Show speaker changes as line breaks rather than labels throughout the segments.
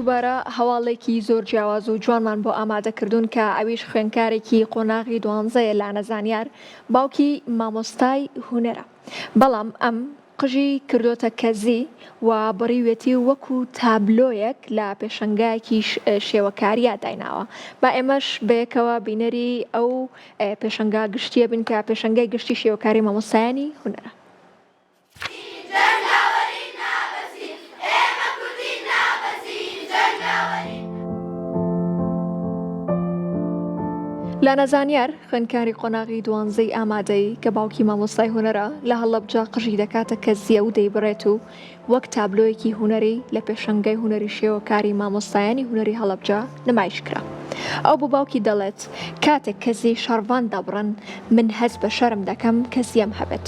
دووبارە هەواڵێکی زۆر جیاواز و جوانمان بۆ ئامادە کردوون کە ئەویش خوێندکارێکی قۆناغی دوانزەیە لانە زانیار باوکی مامۆستای هونەرە بەڵام ئەم قژی کردۆتە کەزی و بڕیوێتی و وەکو تابلۆیەک لە پێشەنگایەکی شێوەکاریا دایناوە با ئێمەش بەیەکەوە بینەری ئەو پێشەنگا گشتیە بین کە پێشەنگای گشتی شێوەکاری مامۆستایانی هونەرە. لانا زانیار، خوێندکاری قۆناغی دوانزەی ئامادەیی کە باوکی مامۆستای هونەرە، لە هەڵەبجە قژی دەکاتە کەزییە و دەیبڕێت و وەک تابلۆیەکی هونەری لە پێشەنگای هونەری شێوەکاری مامۆستایانی هونەری هەڵەبجە نمایش کرا. ئەو بۆ باوکی دەڵێت، کاتێک کەزیی شەڕڤان دەبڕن، من هەست بە شەرم دەکەم کەزییەم هەبێت.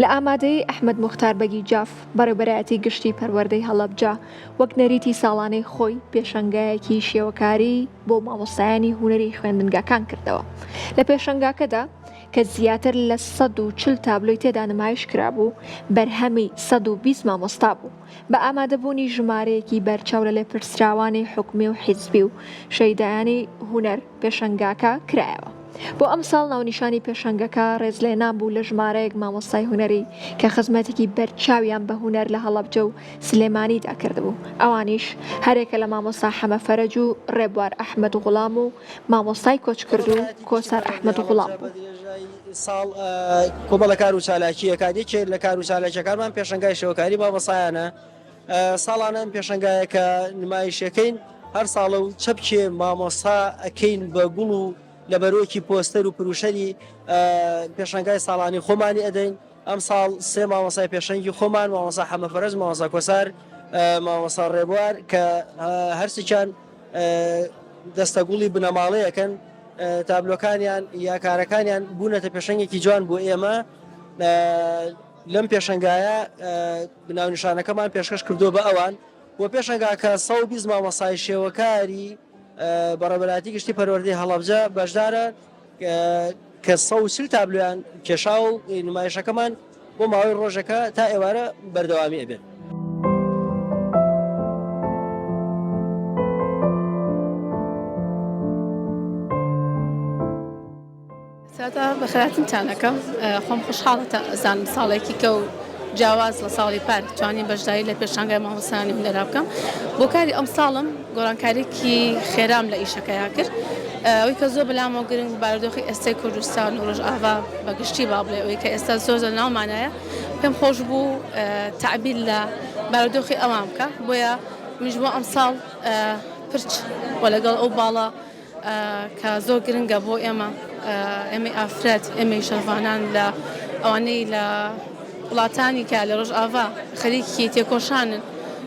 لە ئامادەیی ئەحمەد موختار بەگی جاف، بەڕێوبەرایەتی گشتی پەروەردەی هەڵەبجە، وەک نەریتی ساڵانەی خۆی پێشەنگایەکی شێوەکاری بۆ مامۆستایانی هونەری خوێندنگاکان کردەوە. لە پێشەنگاکەدا کە زیاتر لە 140 تابلۆی تێدا نمایش کرابوو، بەرهەمی 120 مامۆستا بوو، بە ئامادەبوونی ژمارەیەکی بەرچاو لە لێپرسراوانی حکومی و حیزبی و شەیدایانی هونەر پێشەنگاکە کرایەوە. بۆ ئەمساڵ ناونیشانی پێشەنگەکە ڕێزلێنان بوو لە ژمارەیەک مامۆستای هونەری کە خزمەتێکی بەرچاویان بە هونەر لە هەڵەبجە و سلێمانیدا کردبوو، ئەوانیش هەرێکە لە مامۆستا حەمە فەرەج و ڕێبوار ئەحمەد غوڵام و مامۆستای کۆچکردوو کۆسار ئەحمەد غوڵام بوو.
ساڵ کۆمەڵە کار و چالاکییەکان، یەکێک لە کار و چالاکییەکانمان پێشەنگای شێوەکاری مامۆستایانە، ساڵانە ئەم پێشەنگایە کە نمایشەکەین هەر ساڵە و چەپکێ مامۆستا ئەکەین بە گوڵ و لە بەرۆکی پۆستەر و پروشەری پێشەنگای ساڵانی خۆمانی ئەدەین. ئەمساڵ سێ مامۆستای پێشەنگی خۆمان، مامۆستا حەمە فەرەج، مامۆستا کۆسار، مامۆستا ڕێبوار کە هەرسێکیان دەستەگوڵی بنەماڵەیەکن، تابلۆکانیان یا کارەکانیان بوونەتە پێشەنگێکی جوان بۆ ئێمە. لەم پێشەنگایە ناونیشانەکەمان پێشکەش کردووە بە ئەوان و پێشەنگاکە 120 مامۆستای شێوەکاری بەڕێوەبەرایەتی گشتی پەروەردەی هەڵەبجە بەشدارە. کە 140 تابلۆیان کێشا و نمایشەکەمان بۆ ماوەی ڕۆژەکە تا ئێوارە بەردەوامی ئەبێت.
سەرەتا بەخێرهاتنتان ئەکەم خۆم خۆشحاڵە ئەزانم ساڵێکی کە و جیاواز لە ساڵی پار توانیم بەشداری لە پێشانگای مامۆستایانی هونەرا بکەم بۆ کاری ئەمساڵم گۆڕانکاریکی خێرام لە ئیشەکەیا کرد ئەوەی کە زۆر بەلامەوە گرنگ بارودۆخی ئێستای کوردستان و ڕۆژئاڤا بە گشتی با بڵێ ئەوەی کە ئێستا زۆر زۆر ناومانایە پێم خۆش بوو تەعبیر لە بارودۆخی ئەوان بکە بۆیە منیش بۆ ئەمساڵ پرچ و لەگەڵ ئەو باڵا کە زۆر گرنگە بۆ ئێمە، ئێمەی ئافرەت، ئێمەی شەڕڤانان لە ئەوانەی لە وڵاتانی کە لە ڕۆژئاڤا خەریکی تێکۆشانن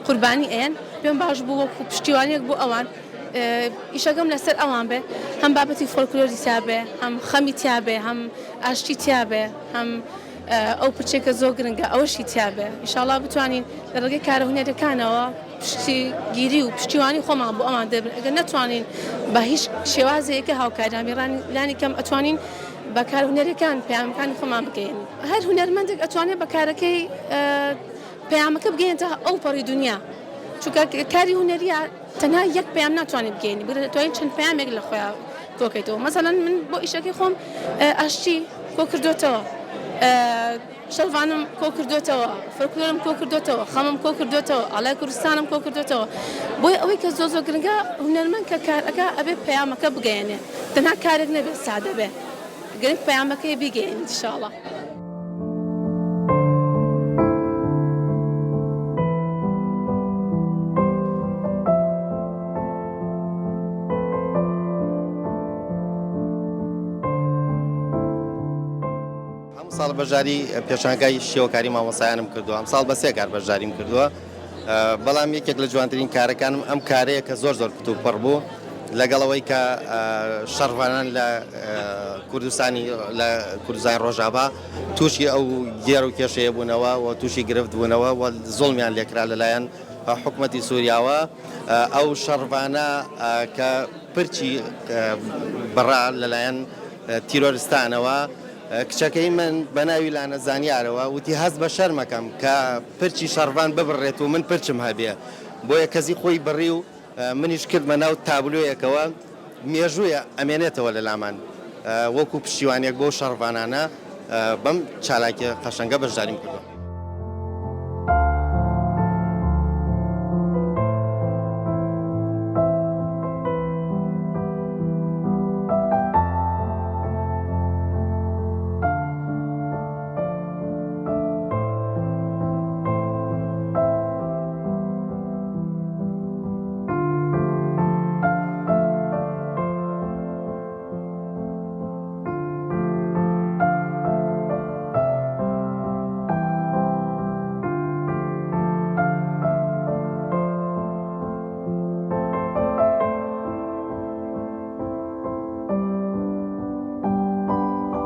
قوربانی ئەیەن، پێم باش بوو وەکو پشتیوانیەک بۆ ئەوان ئیشەکەم لەسەر ئەوان بێ، هەم بابەتی فۆلکلۆری تیا بێ، هەم خەمی تیا بێ، هەم ئاشتی تیا بێ، هەم ئەو پرچەی کە زۆر گرنگە ئەوەشی تیا بێ، ئیشاڵا بتوانین لە ڕێگەی کارە هونەریەکانەوە. پشتگیری و پشتیوانی خۆمان بۆ ئەوان دەبن ئەگەر نەتوانین بە هیچ شێوازێکە هاوکاریان بێ لانی کەم ئەتوانین بە کار هونەریەکان پەیامەکانی خۆمان بگەیەنین هەر هونەرمەندێک ئەتوانێت بە کارەکەی پەیامەکە بگەیەنێتە ئەو پەڕی دنیا چونکە کاری هونەریە تەنها یەک پەیام ناتوانێت بگەیەنی بگرە دەتوانین چەند پەیامێک لە خۆیان کۆکەیتەوە مەسەلەن من بۆ ئیشەکەی خۆم ئاشتی کۆ کردوێتەوە شەڕڤانم کۆ کردۆتەوە، فۆلکلۆرم کۆ کردۆتەوە، خەمم کۆ کردۆتەوە، ئاڵای کوردستانم کۆ کردۆتەوە. بۆیە ئەوەی کە زۆر زۆر گرنگە هونەرمەند کە کار ئەکا ئەبێ پەیامەکە بگەیەنێ، تەنها کارێک نەبێ سادە بێ، گرنگ پەیامەکەی بیگەیەنیت ئیشاڵا.
هەموو ساڵ بەشداری پێشانگای شێوەکاری مامۆستایانم کردووە ئەمساڵ بە سێ کار بەشداریم کردووە بەڵام یەکێک لە جوانترین کارەکانم ئەم کارەیە کە زۆر زۆر کتوپڕ بوو لەگەڵ ئەوەی کە شەڕڤانان لە کوردستانی لە کوردستانی ڕۆژاڤا تووشی ئەو گێر و کێشەیە بوونەوە و تووشی گرفت بوونەوە و زوڵمیان لێکرا لەلایەن حکومەتی سووریاوە ئەو شەڕڤانە کە پرچی بڕا لەلایەن تیرۆرستانەوە کچەکەی من بە ناوی لانە زانیارەوە وتی هەست بە شەرمەکەم کە پرچی شەڕڤان ببڕێت و من پرچم هەبێ بۆیە کەزی خۆی بڕی و. منیش کردمە ناو تابلۆیەکەوە مێژوویە ئەمێنێتەوە لە لامان وەکو پشتیوانیەک بۆ شەڕڤانانە بەم چالاکیە قەشەنگە بەشداریم کردوە.